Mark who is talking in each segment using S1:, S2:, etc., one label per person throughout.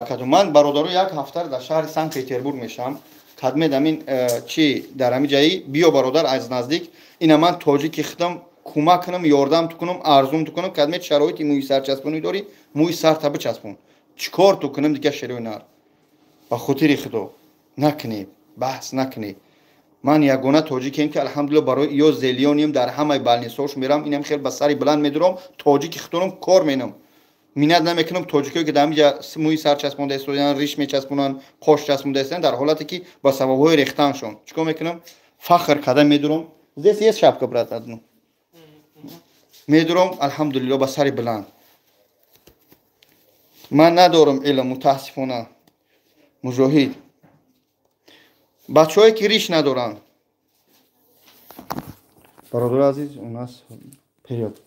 S1: Баракату. Ман, бародаро, як ҳафтаро дар шаҳри Санкт Петербург мешавам. Кадмед амин чи дар ҳамин ҷаи биё, бародар, аз наздик ина ман тоҷики худам кӯмак кунам, ёрдам ту кунам, арзум ту кунам. Кадмед шароити мӯи сар часпонӣ дорӣ, мӯи сарта бичаспон. Чӣ кор ту кунам дига, шерои нар? Ба хотири Худо, накунед, баҳс накунед. Ман ягона тоҷикем, ки, алҳамдулилла, барои ё зелёный м дар ҳамаи больница ҳош мерам. Инам хел ба сари баланд медурам, тоҷики худонам кор менам, миннат намекунам. Тоҷикое, ки дар ҳамиҷа мӯи сар часпонда истодаанд, риш мечаспонанд, қош часпонда истодаанд, дар ҳолате ки ба сабабҳои рехтаншон чӣ кор мекунам, фахр карда медурам. Здесь есть шапка, брат, одну. Медурам, алҳамдулилло, ба сари баланд. Ман надорам илм, мутаассифона. Муҷоҳид, бачаҳое, ки риш надоранд, бародари азиз, у нас период.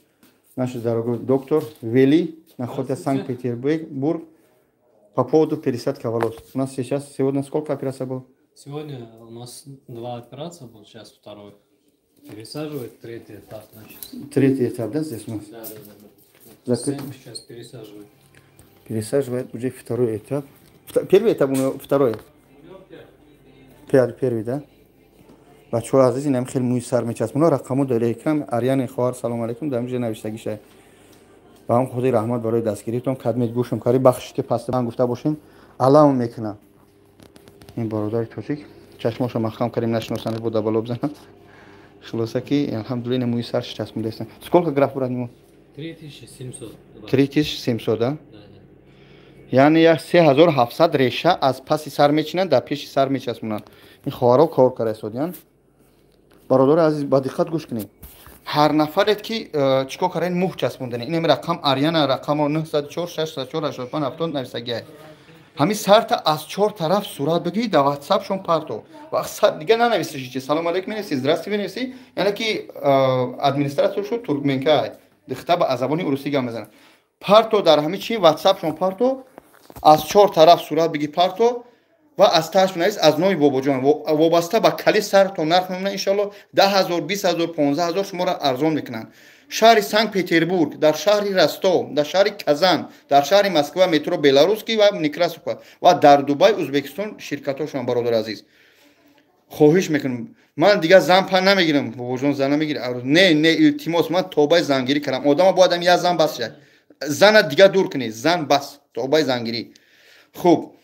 S1: Наш дорогой доктор Вели находится в Санкт-Петербург по поводу пересадка волос. У нас сейчас сегодня сколько операций было?
S2: Сегодня у нас два операции был, сейчас второй. Пересаживает, третий этап, значит.
S1: Третий этап, да, здесь у нас?
S2: Да. Сейчас пересаживает.
S1: Пересаживает уже второй этап. Первый этап у него, второй? Первый, да? Бачаҳои азиз, инам хеле мӯи сар мечаспона. Рақамо дар экран. Аряни хоҳар, салому алайкум, дар инҷа навиштагиша. Ба ҳам худи раҳмат барои дастгиритон. Кадмед гӯшам кари, бахшиш, ки паста ман гуфта бошем, алам мекунам. Ин бародари тоҷик чашмошо маҳкам кардем, нашиносанд, бо бало бизанам. Хулоса ки, алҳамдулилла, мӯи сар часпондаистам. Сколько графт, брат, ему?
S2: 3700.
S1: 3700, да? Яъне як 3700 реша аз паси сар мечинанд, дар пеши сар мечаспонанд. Ин хоҳаро кор карда истодиянд. Бародари азиз, ба диққат гӯш кунед. Ҳар нафарет, ки чӣ кор кардаин, мӯ часпондани, инам рақам Аряна, рақамо 904 604 85 70 нависагиай. Ҳамин сарта аз чор тараф сурат бигирӣ, дар ватсапшон парто. Вақт дига нанависиши чи салом алейкум менависи, здрасти менависи, яъне ки администратор шуд туркменка, дихта ба забони урусӣ гап мезанад. Парто дар ҳамин чи ватсапшон парто, аз чор тараф сурат биги, парто ва аз тааш бинавис: аз номи Бобоҷон. Вобаста ба кали сартон нарх мемонад, иншалло, 10 000, 20 000, 15 000 шуморо арзон мекунанд. Шаҳри Санкт Петербург, дар шаҳри Ростов, дар шаҳри Казан, дар шаҳри Москва, метро Белорусский ва Некрасовка ва дар Дубай, Узбекистон ширкатҳошон. Бародари азиз, хоҳиш мекунам, ман дигар зан пан намегирам. Бобоҷон зан намегир. Не, не, илтимос, ман тобаи зангирӣ кардам. Одама бояд ам як зан бас шавад. Зана дигар дур кунед, зан бас, тобаи зангирӣ. Хуб,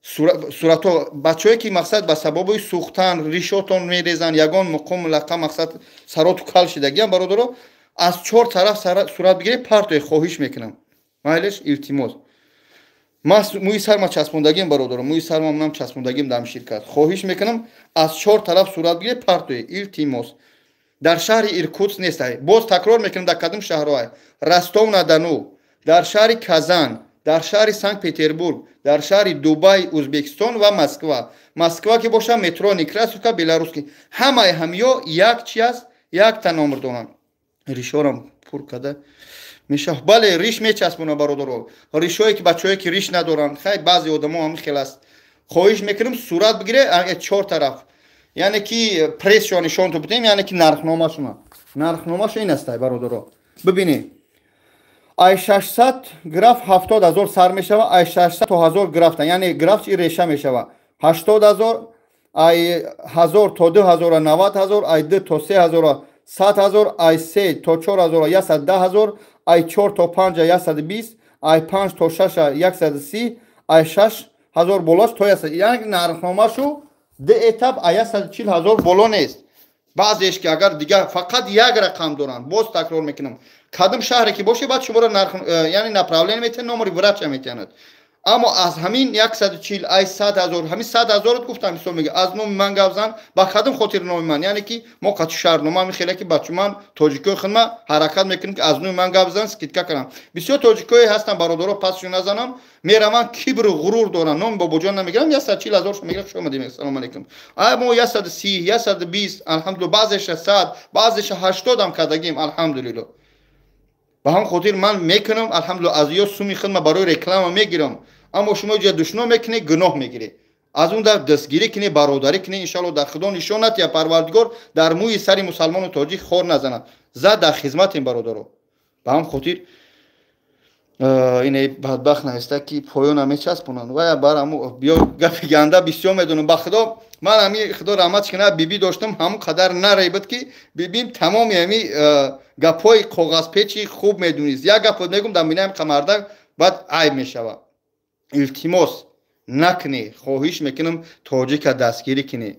S1: суратҳо, бачаҳое, ки мақсад ба сабаби сӯхтан ришотон мерезанд, ягон муқом лақа, мақсад сароту кал шидагиам, бародаро, аз чор тараф сурат бигиред, партое, хоҳиш мекунам. Майлеш, илтимос. Ман мӯи сарма часпондагим, бародаро, мӯи сарма манам часпондагим дар ширкат. Хоҳиш мекунам, аз чор тараф сурат бигиред, партое, илтимос. Дар шаҳри Иркутск нестай. Боз такрор мекунам, дар кадом шаҳрҳое: Ростов на Дону, дар шаҳри Казан, дар шаҳри Санкт Петербург, дар шаҳри Дубай, Узбекистон ва Москва. Москва ки боша, метро Некрасовка, Белорусский. Ҳамаи ҳамиё як чи аст, якта номер доранд. Ришорам пур карда меша. Бале, риш мечаспона, бародаро. Ришое ки, бачаҳое, ки риш надоранд, хай, баъзе одамо ҳам хел аст. Хоҳиш мекунам, сурат бигире чор тараф, яъне ки прайс шо нишон ту бидем, яъне ки нархномашона. Нархномашо ин астай, бародаро, бибинед: ай 600 графт 70 000 сар мешава, ай 600 то 1000 графта, яъне графт и реша мешава, 80 000, ай 1000 то 2000 90 000, ай 2 то 3000 100 000, ай 3 то 4000 110 000, ай 4 то 5 120, ай 5 то 6 130, ай 6000 болош то 100. Яъне нархномашу ду этап ай 140 000 боло нест. Баъзеш ки агар дигар фақат як рақам доранд. Боз такрор мекунам, кадом шаҳре ки боше, баъд шуморо нарх, яъне направление метиҳанд, номери врача метиҳанд. Аммо аз ҳамин 140, ай 100 000, ҳамин 100 000-ат гуфтам, мисол мега: аз номи ман гап зан. Ба кадом хотир номи ман? Яъне ки мо қати шаҳрнома мехеле, ки бачу ман тоҷикои худма ҳаракат мекунем, ки аз номи ман гап зан, скидка кунам. Бисёр тоҷикое ҳастанд, бародаро, пасшо назанам, мераванд, кибру ғурур доранд, номи Бобоҷон намегирам, 140 000 мегирам. Хуш омадем, салому алейкум. Ай мо 130, 120, алҳамдулилла, баъзеша 100, баъзеша 80-ам кардагим, алҳамдулилло. Ба ҳам хотир ман мекунам, алҳамдулилла, аз ё суми хидма барои реклама мегирам. Аммо шумо ҷа душно мекунед, гуноҳ мегиред. Аз он дар дастгирӣ кунед, бародарӣ кунед. Иншалло, дар Худо нишон натия, Парвардигор дар мӯи сари мусалмону тоҷик хор назанад. Зад дар хизматем, бародаро. Ба ҳам хотир Ине бадбахт нависта ки поёна мечаспонанд. Вая бар ҳаму биё гапи ганда бисёр медонам. Ба худо ман ҳами худо раҳматш кунад бибӣ доштам, ҳамун қадар наребуд ки бибим тамоми ҳами гапҳои коғазпечи хуб медонист. Як гапо мегум дар минаи қамарда баъд айб мешавад. Илтимос накунӣ, хоҳиш мекунам тоҷика дастгирӣ кунӣ.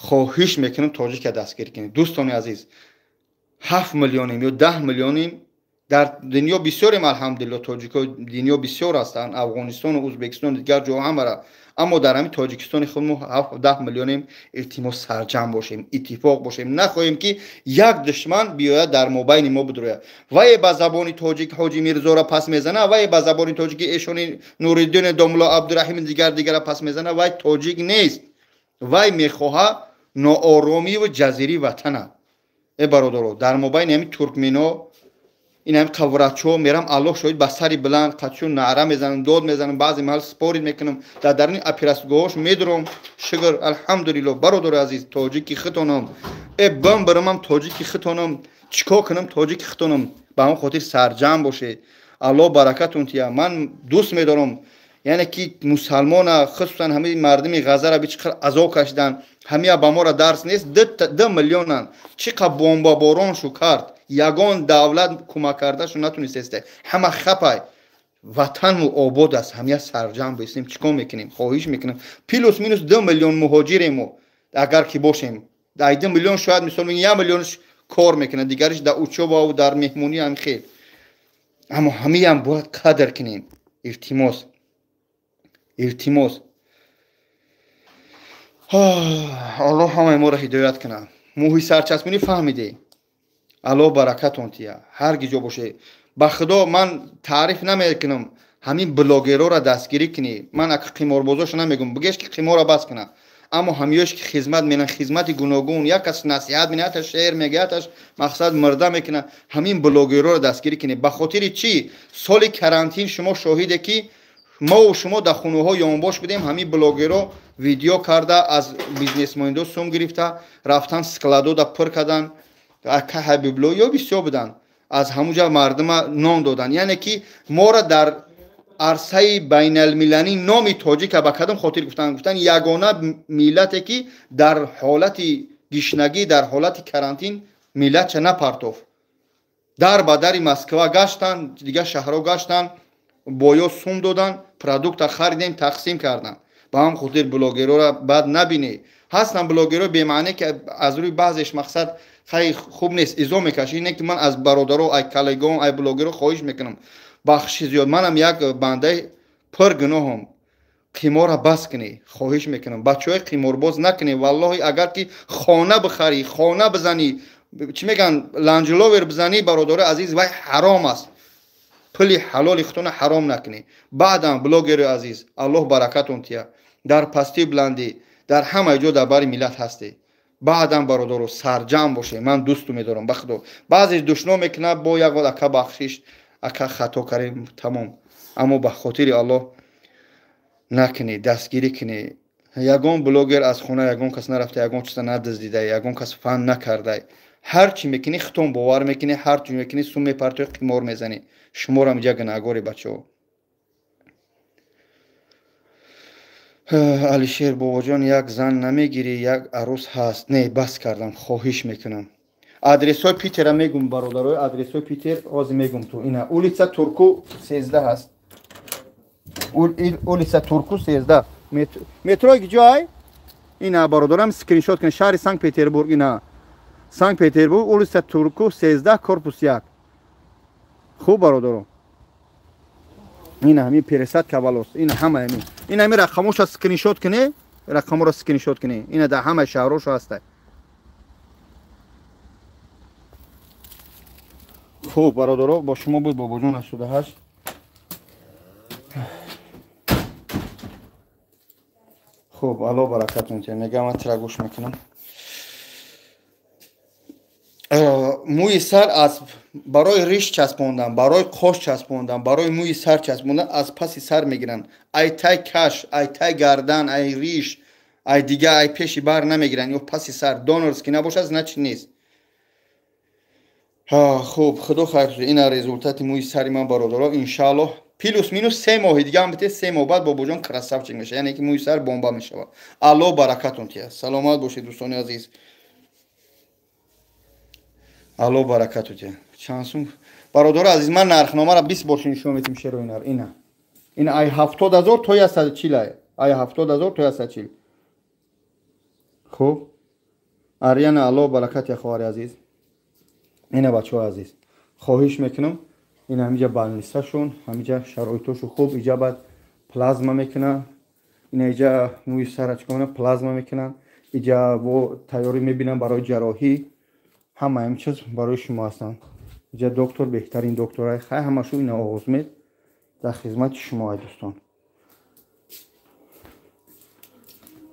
S1: Хоҳиш мекунам тоҷика дастгирӣ кунӣ. Дӯстони азиз, 7 миллионем ё 10 миллионем дар дунё бисёрем, алҳамдулилло тоҷико дунё бисёр ҳастанд, Афғонистону Ӯзбекистону дигар ҷо ҳамара. Аммо дар ҳамин Тоҷикистони худ мо 7-10 миллионем. Илтимос сарҷамъ бошем, иттифоқ бошем. Нахоҳем ки як душман биёяд дар мобайни мо бидрояд. Вае ба забони тоҷик Ҳоҷи Мирзоро пас мезана, вае ба забони тоҷики эшони Нуриддини Домулло Абдураҳими дигар дигара пас мезана, вай тоҷик нест. Вай мехоҳад нооромиву ҷазирии ватана. Э бародаро, дар мобайни ҳамин туркмено ин ҳами қаврачо мерам, Аллоҳ шоҳид, ба сари баланд қачу наъра мезанам, дод мезанам, баъзе маҳал спорид мекунам, дар даруни операсгоҳош медурам. Шукр, алҳамдулилло. Бародари азиз, тоҷики хитонам, э бам бирамам тоҷики хитонам, чӣ кор кунам тоҷики хитонам. Ба ҳамон хотир сарҷамъ бошед. Аллоҳ баракатон тия. Ман дӯст медорам, яъне ки мусалмона, хусусан ҳамаи мардуми Ғаззара би чӣ қадр азоб кашидан, ҳамия ба мора дарс нест. 2 миллионанд, чӣ қадр бомбаборон шу кард, ягон давлат кӯмак кардашу натунистесте. Ҳама хапай, ватану обод аст. Ҳамия сарҷамъ бистем, чӣ кор мекунем? Хоҳиш мекунем. Плюс минус 2 миллион муҳоҷиремо агар ки бошем, ай 2 миллион шояд мисол мегӯем 1 миллионш кор мекунад, дигариш дар учёбаву дар меҳмонӣ ҳам хел. Аммо ҳамиям бояд қадр кунем. Илтимос, илтимос. Аллоҳ ҳамаи моро ҳидоят кунад. Мӯҳи сарчаспонӣ фаҳмиде. Аллоҳ баракатон тия. Ҳар ки ҷо боше. Ба худо ман таъриф намекунам. Ҳамин блогерора дастгирӣ кунӣ. Ман ака қиморбозоша намегум. Бигеш ки қимора бас кунад. Аммо ҳамиёш ки хизмат менан, хизмати гуногун, як кас насиҳат менад, яташ шеър мегӯяд, яташ мақсад мирда мекунад. Ҳамин блогерора дастгирӣ кунӣ. Ба хотири чӣ? Соли карантин шумо шоҳиде ки мову шумо дар хонаҳо ёнбош будем, ҳамин блогеро видео карда аз бизнесмендо сум гирифта, рафтан складода пур кардан, ака Ҳабибло ё бисёр буданд, аз ҳамуҷа мардума нон додан. Яъне ки моро дар арсаи байналмилалӣ номи тоҷика ба кадом хотир гуфтанд? Гуфтанд ягона миллате ки дар ҳолати гишнагӣ, дар ҳолати карантин миллатча напартофт. Дар ба дари Москва гаштанд, дигар шаҳрҳо гаштанд, боё сум додан, продукта харидем, тақсим карданд. Ба ҳам хотир блогерора бад набинед. Ҳастанд блогеро бемаъне ки аз рӯи баъзеш мақсад хай хуб нест, изо мекашад. Ине ки ман аз бародаро, ай коллегон, ай блогеро хоҳиш мекунам, бахши зиёд. Манам як бандаи пур гуноҳам. Қимора бас кунед, хоҳиш мекунам. Бачаҳои қиморбоз накунед. Валлоҳи агар ки хона бихарӣ, хона бизанӣ, чӣ мегӯянд, ланҷловер бизанӣ, бародари азиз, вай ҳаром аст. Пули ҳалоли худтона ҳаром накунед. Баъдам блогери азиз, Аллоҳ баракатон тия. Дар пастию баландӣ, дар ҳамаи ҷо дар бари миллат ҳастед. Баъдам бародаро сарҷамъ бошед. Ман дӯсту медорам, ба худо. Баъзеш душно мекунад, бо як вақт ака бахшиш, ака хато кардем, тамом. Аммо ба хотири Аллоҳ накунед, дастгирӣ кунед. Ягон блогер аз хона ягон кас нарафта, ягон чиза надаздида, ягон кас фан накарда. Ҳар чӣ мекунӣ худтон бовар мекунӣ, ҳар чӣ мекунӣ сум мепартоӣ, қимор мезанӣ. Шуморам иҷа гунаҳгори бачаҳо. Алишер бобоҷон, як зан намегирӣ, як арӯс ҳаст. Не, бас кардам, хоҳиш мекунам. Адресҳои Питера мегум, бародарои, адресҳои Питер ҳозир мегум ту. Ина улица Турку 13 ҳаст. Улица Турку 13. Метрои ҷой? Ина бародарам скриншот кунед, шаҳри Санкт Петербург, ина. Санкт Петербург, улица Турку 13, корпус 1. Хуб бародаро. Ина ҳамин пересадка волос, ина ҳама ҳамин. Ина ҳамин рақамошо скриншот кунед, рақаморо скриншот кунед. Ина дар ҳамаи шаҳрошо ҳаста. Хуб бародаро, бо шумо буд Бобоҷон 88. Хуб, Аллоҳ баракатон диҳад. Мегӯям ман тира гӯш мекунам. Мӯи сар аз барои риш часпондан, барои қош часпондан, барои мӯи сар часпондан аз паси сар мегиранд. Ай тай каш, ай тай гардан, ай риш, ай дига, ай пеши бар намегиранд. Ё паси сар донорский набошад, значит нест. Хуб, худо хайр. Ина результати мӯи сари ман, бародаро. Иншааллоҳ, плюс минус 3 моҳи дига ҳам бите, 3 моҳ баъд Бобоҷон красавчик мешавад, яъне ки мӯи сар бомба мешавад. Аллоҳ баракатон тия. Саломат бошед, дӯстони азиз, аллоҳ баракатон тия. Чанд сум, бародаро азиз? Ман нархномаро 20 бор нишон метим. Шероинар, ина ай 70 000 то 140, ай 70 000 то 140. Хуб, Ариана, аллоҳ баракат я, хоҳари азиз. Ина, бачаҳои азиз, хоҳиш мекунам, ин ҳамиҷа больницашон, ҳамиҷа шароитошу хуб. Иҷа баъд плазма мекунанд, ина иҷа мӯи сара чикор мекунанд, плазма мекунанд, иҷа бо тайёрӣ мебинанд барои ҷарроҳӣ. Ҳама ҳамин чиз барои шумо ҳастанд. Иҷа доктор, беҳтарин докторай хай ҳамашу. Ина Оғузмед дар хизмати шумо, ай дӯстон.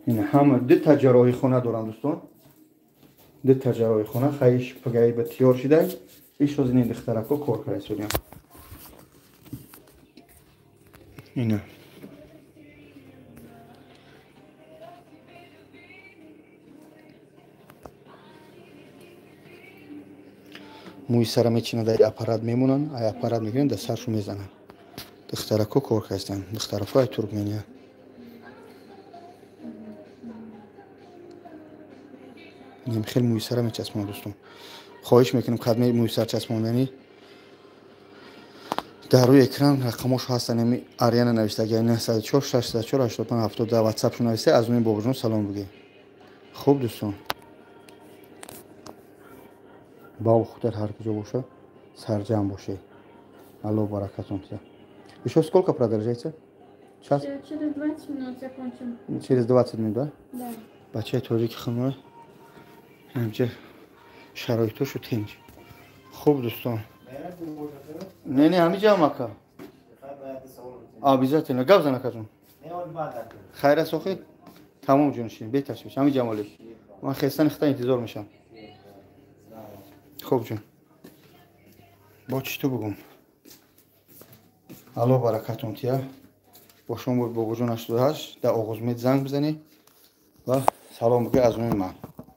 S1: Ина ҳама дута ҷарроҳихона доранд, дӯстон, дута ҷарроҳихона. Хаиш пагаи ба тиёр шидай, ишоз ини духтарако кор карда истодиям. Ина мӯи сара мечинад, дар аппарат мемонанд, ай аппарат мегиранд, дар саршу мезананд. Духтарако кор кардастанд, духтарако ай Туркмения. Хеле мӯи сара мечаспонад, дӯстон. Хоҳиш мекунам, кадме мӯи сар часпонданӣ, дар рӯи экран рақамош ҳастанд. Ами Ариана навиштаги 904 604 85 70, дар ватсапшо нависта, аз номи Бобоҷон салом бигӯед. Хуб, дӯстон, баву худат ҳар куҷо боша, сарҷамъ бошед. Аллоҳ баракатон тиҳад. Ещё сколько продолжается? Час?
S3: Через 20 минут закончим.
S1: Через 20 минут, да?
S3: Да.
S1: Бачаи тоҷики хуной, ҳамҷа шароитошу тинҷ. Хуб, дӯстон, не, не, ҳамиҷа ака, обязательно гап зан, акаҷон. Хайр аст охи? Тамом, ҷоншин, беташвиш, ҳамиҷа моли ман хестани хита интизор мешам. Хуб, ҷон, бо чӣ ту бугум? Аллоҳ баракатон тия. Бо шумо буд Бобоҷон 88. Дар Оғузмед занг бизанед ва салом бигӯед аз номи ман.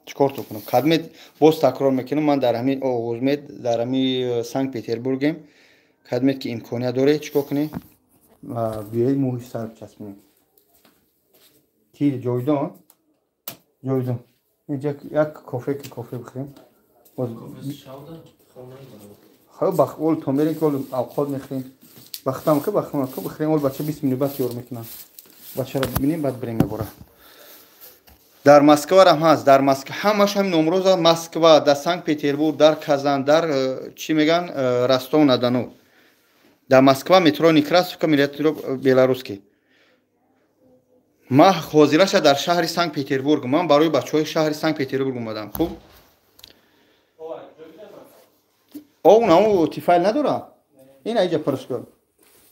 S1: Чӣ кор ту кунам? Кадмед, боз такрор мекунам, ман дар ҳамин Оғузмед, дар ҳамин Санкт Петербургем. Кадмед ки имконият доред, чӣ кор кунед? Биёед, мӯҳи сар бичаспонед. Ки ҷовидон, ҷовидон, инҷа як кофе, ки кофе бихӯрем. Ол то мерем, ки ол авқот мехӯрем. Бахтам ки бахтам ки бихӯрем. Ол бача 20 минут баъд тиёр мекунам. Бачаро бибинем, баъд бирем. Мебора, дар Москварам ҳаст, дар Москва ҳамаш ҳамин номроза. Москва, дар Санкт Петербург, дар Казан, дар чӣ меган, Ростов на Дону. Дар Москва, метро Некрасовка, метро Белорусский. Ман ҳозираша дар шаҳри Санкт Петербург. Ман барои бачаҳои шаҳри Санкт Петербург омадам. Хуб, о, унаму тифайл надора. Ина иҷа пурш кун,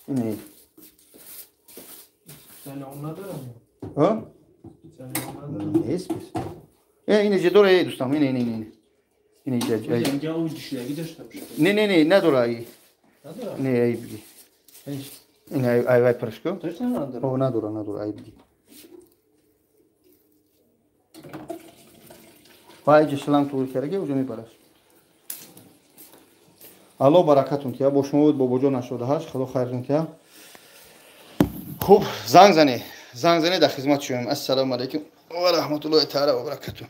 S1: ина. А? Нест. Ина иҷа дора, дӯстам, ина, ина, ина. Ина иҷа. Не, не, не, надора. Не, ай биги. Ина ай вай пурш кун. О, надора, надора, ай биги. Вай иҷа шланг туғри кардаги, уҷо мебараш. Аллоҳ баракатон тия. Бо шумо буд Бобоҷон 88. Худо хайртон тия. Хуб, занг занед, занг занед, дар хизмати шумоем. Ассалому алайкум ва раҳматуллоҳи таала ва баракатуҳ.